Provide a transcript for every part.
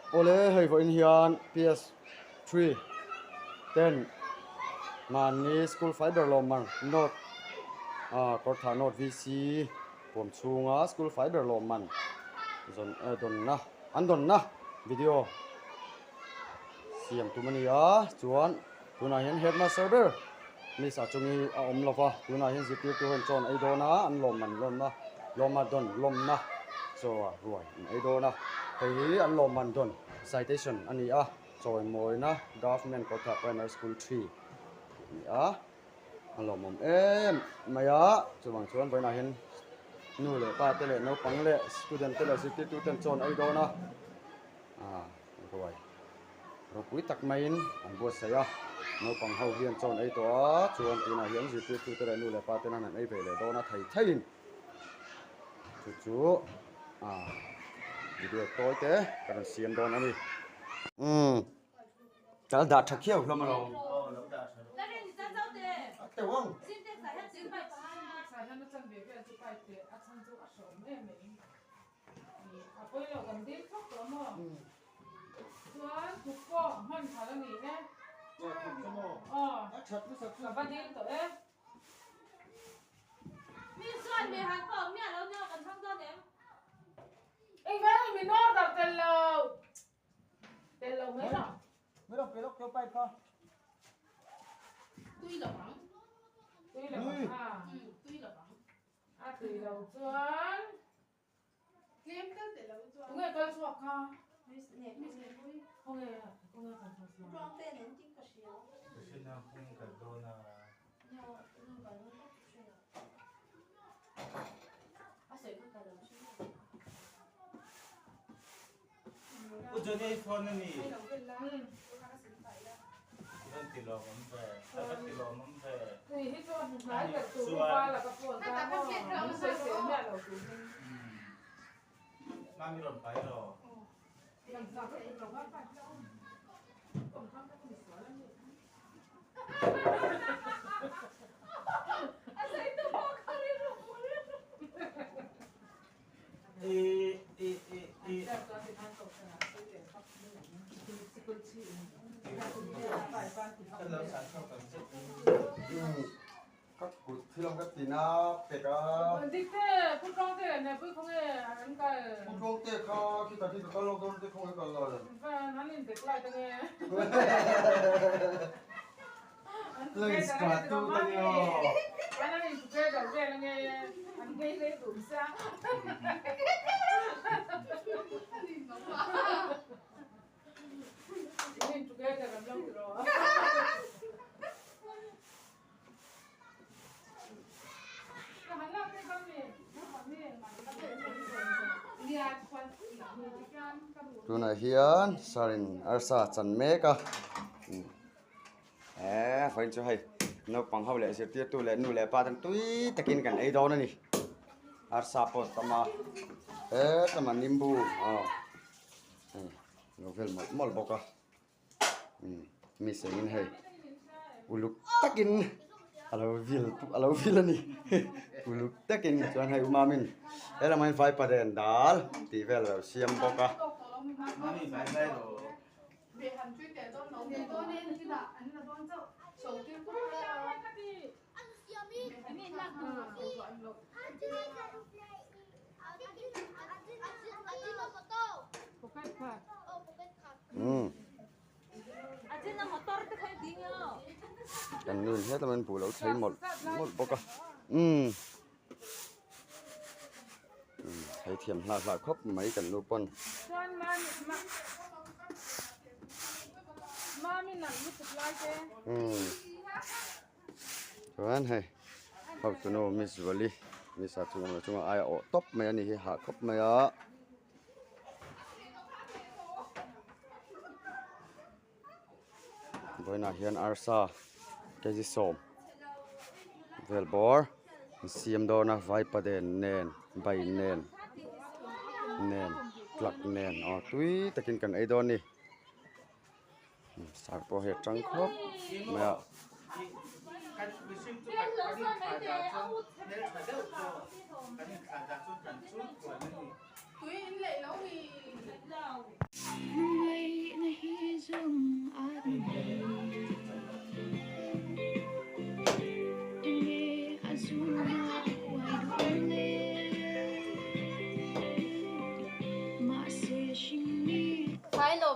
Awle hei vawiin hian PS3 ten mahni school fiber lawmman note ah kawrthah note VC puam chhunga school fiber lawmman zawn eh dawnna an dawnna video siam tum a ni a chuan tunah hian headmaster ber miss ah chungi a awm lo va tunah hian zirtirtu ho in chaw an ei dawn a an lawmman lawmna lawma dawn lawmna chaw ah ruai an ei dawn a hei hi an lawmman dawn citation a ni a chawimawina government kawtha primary school three a ni a a lawmawm em mai a chuvang chuan vawiinah hian nu leh pa te leh naupang leh student te leh zirtirtu ten chaw an ei dawn a ah ruai ropui tak maiin an buatsaih a naupang ho hian chaw an ei tawh a chuan tunah hian zirtirtu te leh nu leh pa ten an han ei ve leh dawn a thei theiin chu chu ah video tawi te ka rawn siam dawn a ni umm kal dah tha khiau hlawm alawm. Tunge kal chhuak kha? Khawnge khawnge kan chhuak siam? U Johnny ei phone a ni. Van ti lawm awm ve. A va ti lawm awm ve. Tui hi chu hnai ber tur hi val a ka phone ta maw min sawi sel miah lo tur hi. Mami rawn pai rawh. Ka kut thil ang ka ti na pek a. Dikte, Pu Tawngte leh Nepui khawnge an kal? Pu Tawngte kha khitah khi ka kal lawk dawn te khawnge kal lai? Van an in dek lai ta nge. Place ka tu ta nge aw. An an in together vel ange an ngei rei dun sia. In in together an lo ti rawh. Tunah hian sarin arsa a chan mek a eee vawiin chu hei naupang ho leh zirtirtu leh nu leh pa ten tui takin kan ei dawn a ni arsa pawh a tam a hetlama nimbu aw lo vel mawlh mawlh bawk a. Mi sengin hei uluk takin a lo vil a lo vil a ni uluk takin chuan hei umamin helamah hian vaipaden dal tih vel a lo siam bawk a. Kan nu in hetlai in buh lo chei mawlh mawlh bawk a umm chei thiam hlah hlah khawp mai kan nu pawn. Umm chuan hei hotu nu miss Zuali miss ah chung awm chunga ai a awh tawp mai a ni hi hah khawp mai a. Vawiinah hian arsa kg sawm vel bawr an siam dawn a vaipaden nen bai nen nen plug nen aw tui takin kan ei dawn a ni sar pawh hei a tang khawp mai a.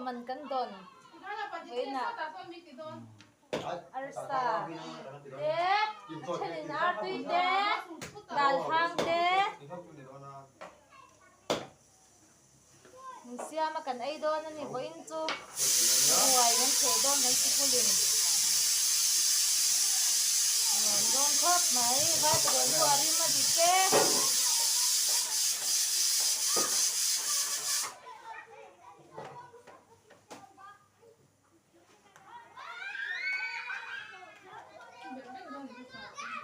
lawmman kan dawn vawiinah arsa te a thenin artui te dal hang te min siam a kan ei dawn a ni vawiin chu ruai kan chheh dawn kan sikulin nuam dawn khawp mai vai pawh pawh a rim a dik e.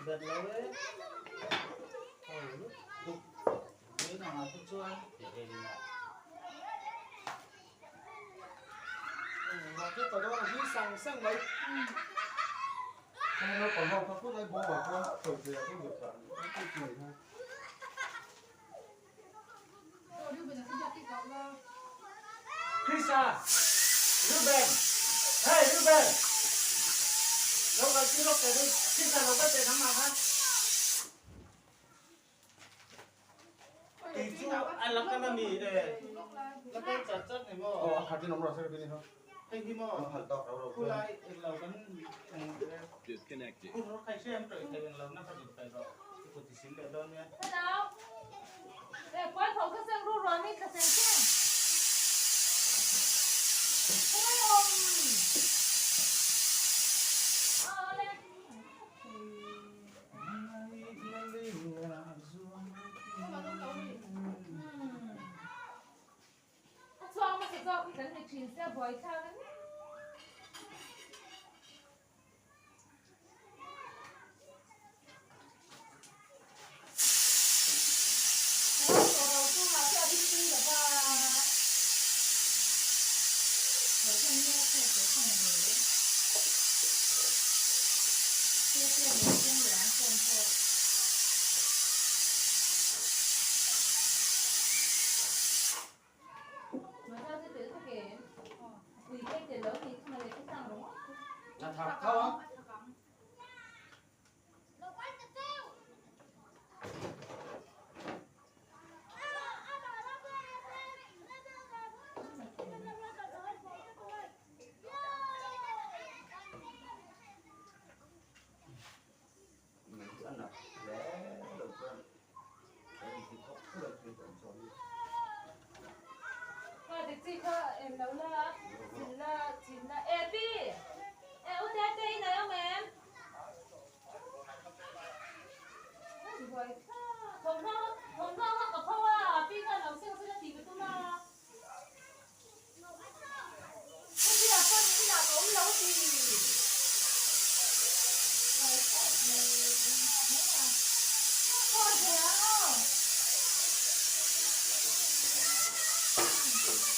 Bet lo e. Ho lutuk. Tui nangah te chuan ti ei la. Krisa! Ruben! Hey Ruben! Lo kal tir lawk teh deuh. Krisa lo kal teh nangmah kha. Tui chu a la kal a mi e. La kal chat chat ni maw? Aw a khat in awm rawh se ka ti ni kha. Hei hi maw? An phal tawk ro ro. Khulai englo kan Khur khai hriam tawih thei englo na kha dik paih rawh. I kut i sil leh dawn nia. Hello. Eh puai tho ka seng ru ruah mi tla seng seng. Khawngaih awm. Aw le. A chhuak hmasa zawk hi kan ni thin sia buaithlak a ni. A ro tawh ro chu mahse a ring tui lo va. Na thak thau ang.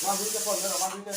Mami te phone rawh mami te.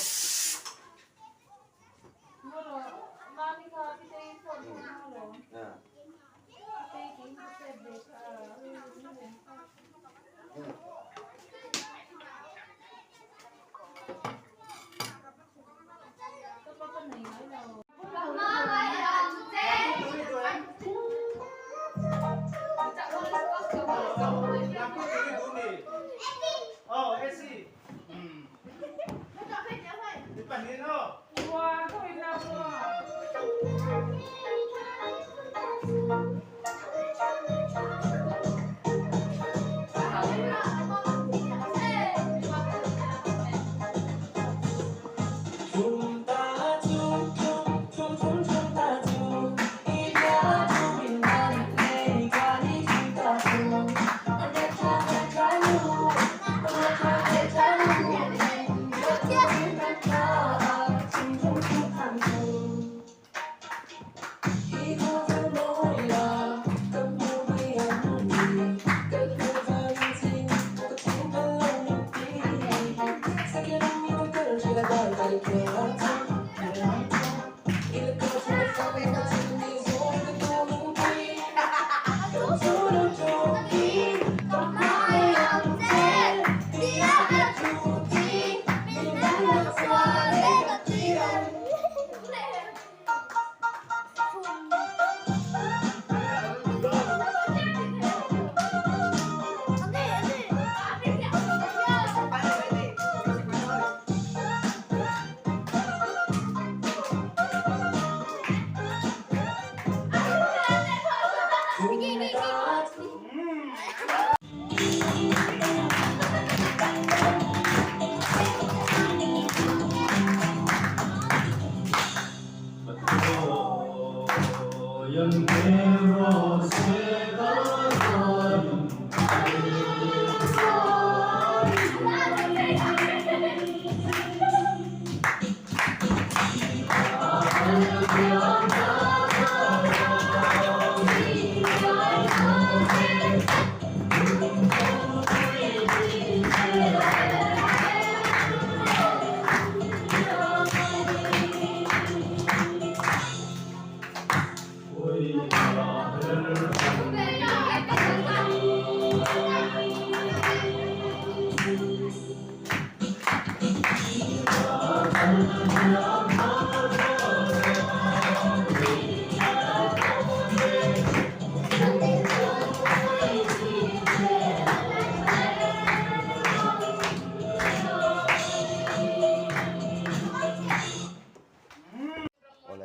Awle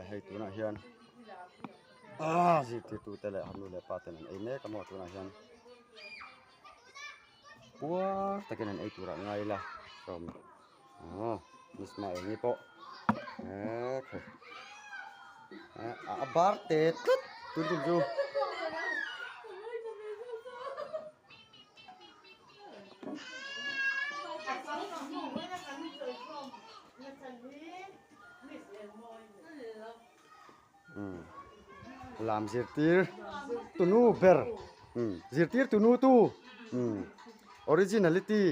hei tunah hian ah zirtirtu te leh nu leh pa ten an ei mek a maw tunah hian puar takin an ei turah ngai ila sawm aw miss ma eng nge pawh eee khawi a bar te tlat tun tum chu. Lam zirtir tunu ber zirtir tunu tu originality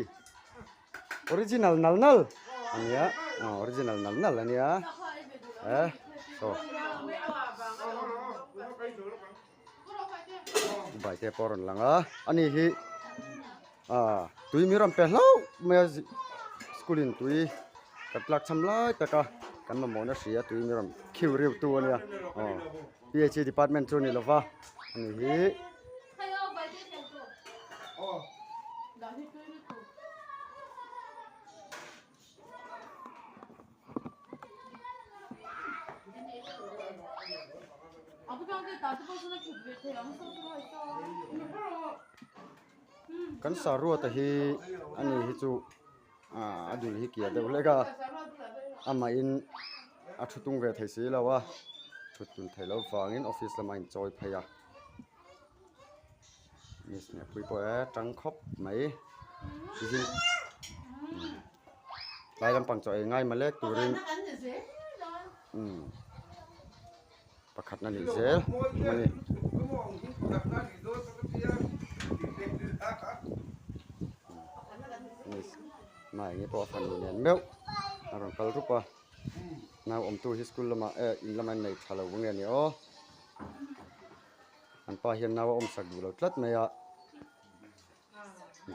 original nal nal ania original nal nal ania eh saw Baite pawh a rawn lang a ani hi ah tui mi rawn pe hlauh mai a school in tui kan tlak cham lai tak a kan mamawhna hria tui mi rawn khiu riu tu a nia aw P H E department chu a ni lova ani hi. Kan saruata hi ani hi chu ah a dul hi kia deuh hlek a amahin a thu tung ve thei si lo a thut tun theih loh vangin office lamah a inchawi phei a. Miss Nehpui pawh e tang khawp mai zing tlai lampang chaw ei ngai malek turin umm pakhat na nih zel a ni. Miss Maengi pawh a fanu nen meuh a rawn kal rup a nau awmtu hi school lamah eh in lamah an nei tha lo nge ni aw. An pa hian nau a awm sak duh lo tlat mai a,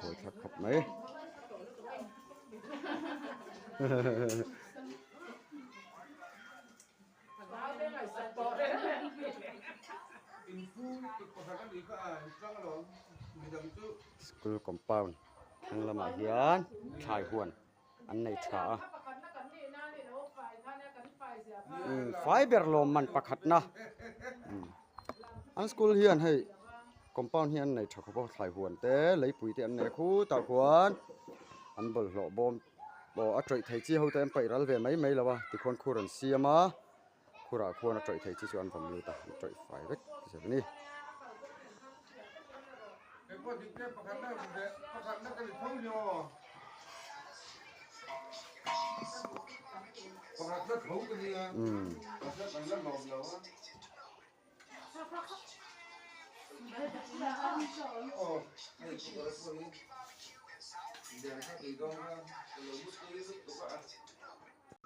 buai thlak khawp mai. School compound thlang lamah hian thlai huan an nei tha a umm fai ber lawm man pakhatna umm an school hian hei compound hi an nei tha khawp a thlai huan te leipui te an nei a khutah khuan an bawlhhlawh bawm aw a tawih thei chi ho te an paih ral ve mai mai lo a tikhuan khur an siam a khurah khuan a tawih thei chi chu an vawm lut a an tawih fai vek zel a ni.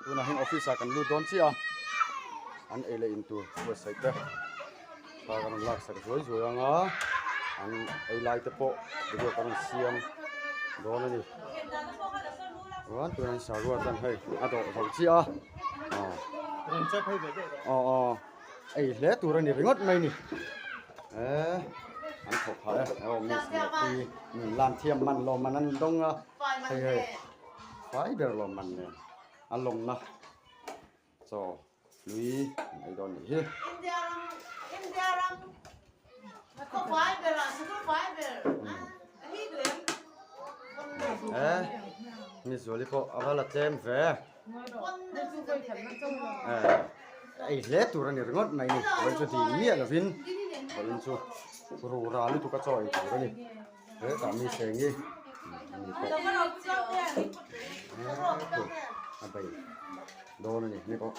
Tunah hian office ah kan lut dawn chiah a, an ei leh in tur buatsaih te thla kan rawn lak sak zuai zuai ang a, an ei lai te pawh video kan rawn siam dawn a ni. Chuan tunah hian sarua chuan hei a dawh zo chiah a, aw aw ei hle tur a ni ringawt mai ni eh an thawk phah e aw miss leh pi lam thiam man lawm man an dawng a hei hei. Fai ber lawm man nen a lawmna chaw hlui an ei dawn nih hi. India ram India ram khaw fai ber ah sikul fai ber a hik lem. Eh mi zuali pawh a va la tlem ve. Eh ei hle tur a ni ringawt mai ni vawiin chu ding miah lovin vawiin chu rura lutuk a chaw ei tur a ni. Hetah mi seng hi ani pawh a bei dawn a ni ni pawh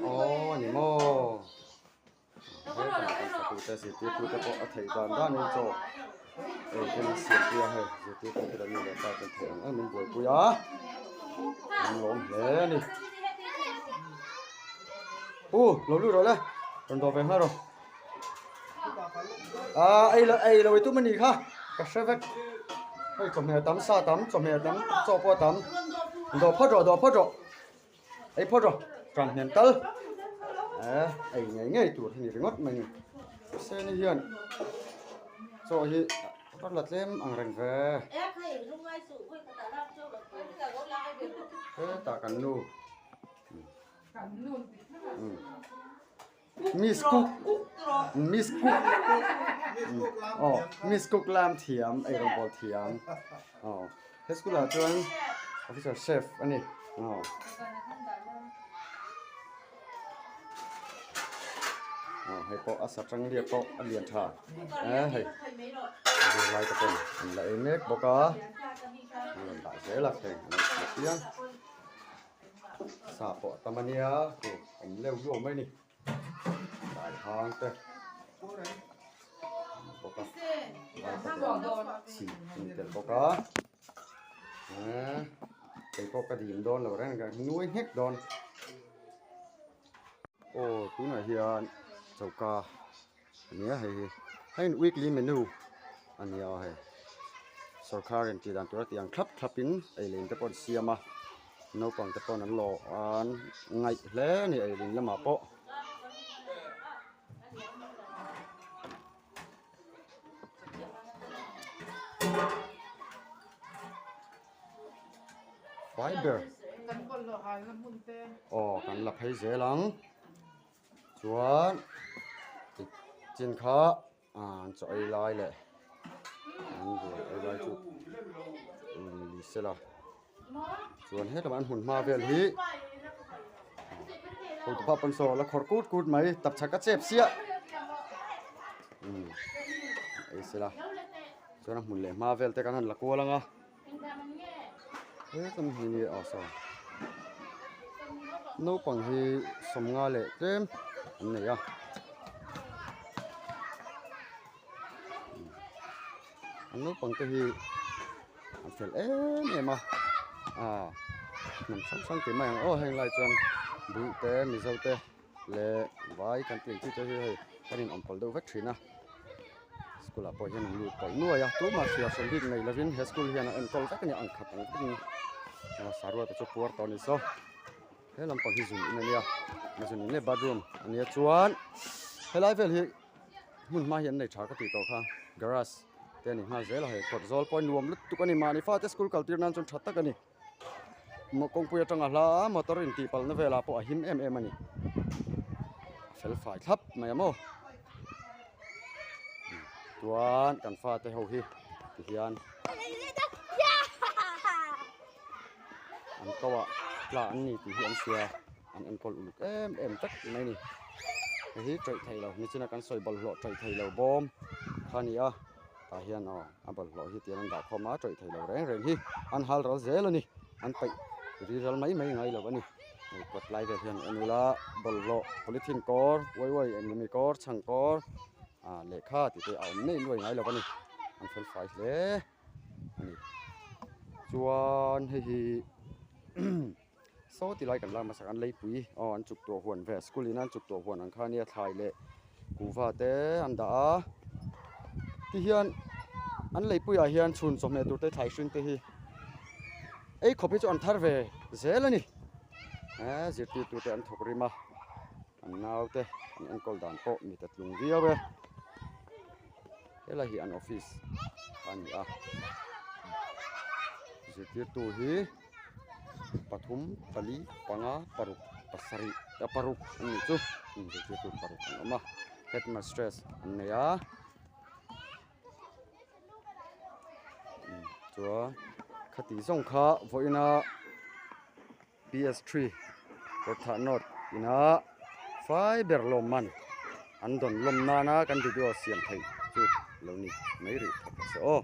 aw a ni maw hetah kan sakute zirtirtu te pawh a theih dan danin chaw ei te an siam pui a hei zirtirtu te leh nu leh pa ten theih ang em an buaipui a an lawm hle a ni u lo lut rawh le rawn dawh ve nghal rawh. Ah ei lo ei lo i tum a nih kha ka hre vek hei chawhmeh a tam sa a tam chawhmeh a tam chaw pawh a tam. Dawh phawt rawh, dawh phawt rawh. Ei phawt rawh, ṭan hnem tal. Eh, ei ngei ngei tur hi ni ringawt mai ni. Seni hian chaw hi a la tlem ang reng ve. Hetah kan nu. Miss Cook Miss Cook aw Miss Cook lam thiam ei rawn bawl thiam aw he school ah chuan officer chef a ni aw aw hei pawh a sa tang liak pawh a lian tha e hei zirlai te pawh an la ei mek bawk a an rawn dah zel a heng an rawn thlir piang. Sa pawh a tam a nia chu awm leuh luau mai a ni dai hang te bawk a vai te chhi a ni tel bawk a eee kei pawh ka dim dawn lo reng ka nuai nghek dawn aw tunah hian choka a nia hei hi hei weekly menu a nia aw hei sorkar in tih dan tur a tih ang thlap thlap in ei leh in te pawh an siam a naupang te pawh an lawh an ngaih hle a ni ei leh in lamah pawh. Fiber aw kan la phei zel ang. Chuan chin kha an chaw ei lai leh an ruai ei lai chu ni sela chuan hetlai an hmun hma vel hi kawltupa pawn saw la khawrh kut kut mai tapchhak a chep siah ei sela chuan a hmun leh hma vel te kan han la kual ang a. Hetlai hi ni a saw naupang hi sawmnga leh tlem an nei a an naupang te hi an fel em em a ah hnam hrang hrang tih mai ang aw heng lai chuan buh te mizo te leh vai kan tih ang chi te hi hei kan in awm pawlh deuh vek thin a. School ah pawh hian an lut pawlh nuai a tumah hria hran bik nei lovin he school hian a enkawl vek a ni ang khat ang vekin saruat te chu puar tawh a ni saw he lampang hi zun in a nia zun in leh bathroom a nia chuan helai vel hi hmun hma hi an nei tha ka tih tawh kha garage te a ni nghal zel a hei kawt zawl pawh a nuam lutuk a ni mahni fate school kal tir nan chuan tha tak a ni kawngpui atanga hla a motor intih palhna velah pawh a him em em a ni a fel fai thlap mai a maw chuan kan fate ho hi tihian an ko ah tla an ni tih hi an hria an enkawl uluk em em vek mai a ni hei hi tawih thei lo nichina kan sawi bawlhhlawh tawih thei lo bawm kha a ni a. Tah hian aw a bawlhhlawh hi tiang an dah khawm a tawih thei lo reng reng hi an hal ral zel a ni an paih ri ral mai mai ngai lo a ni hei kawt lai vel hian en ula bawlhhlawh polythene kawr uai uai engemaw kawr chhang kawr ah lehkha tih te a awm nei nuai ngai lo a ni an fel fai hle a ni chuan hei hi saw ti lai kan lak hmasak an leipui aw an chuk tuah huan vel school in an chuk tuah huan ang kha ania thlai leh kuhva te an dah a tihian an leipui ah hian chhun chawhmeh tur te thlai hring te hi ei khawp hi chu an thar ve zel a ni eh zirtirtu te an thawk rim a an nau te an enkawl dan pawh mi ta tlung viau e helai hi an office a ni a zirtirtu hi. Pathum pali panga paruk pasarih a paruk an nih chu zirtirtu paruk an awm a headmistress an nei a chuan khati zawng kha vawiina P_S three kawrthah note ina fai ber lawm man an dawn lawm nana kan video siam theih chu lo ni mai rih thawk se aw.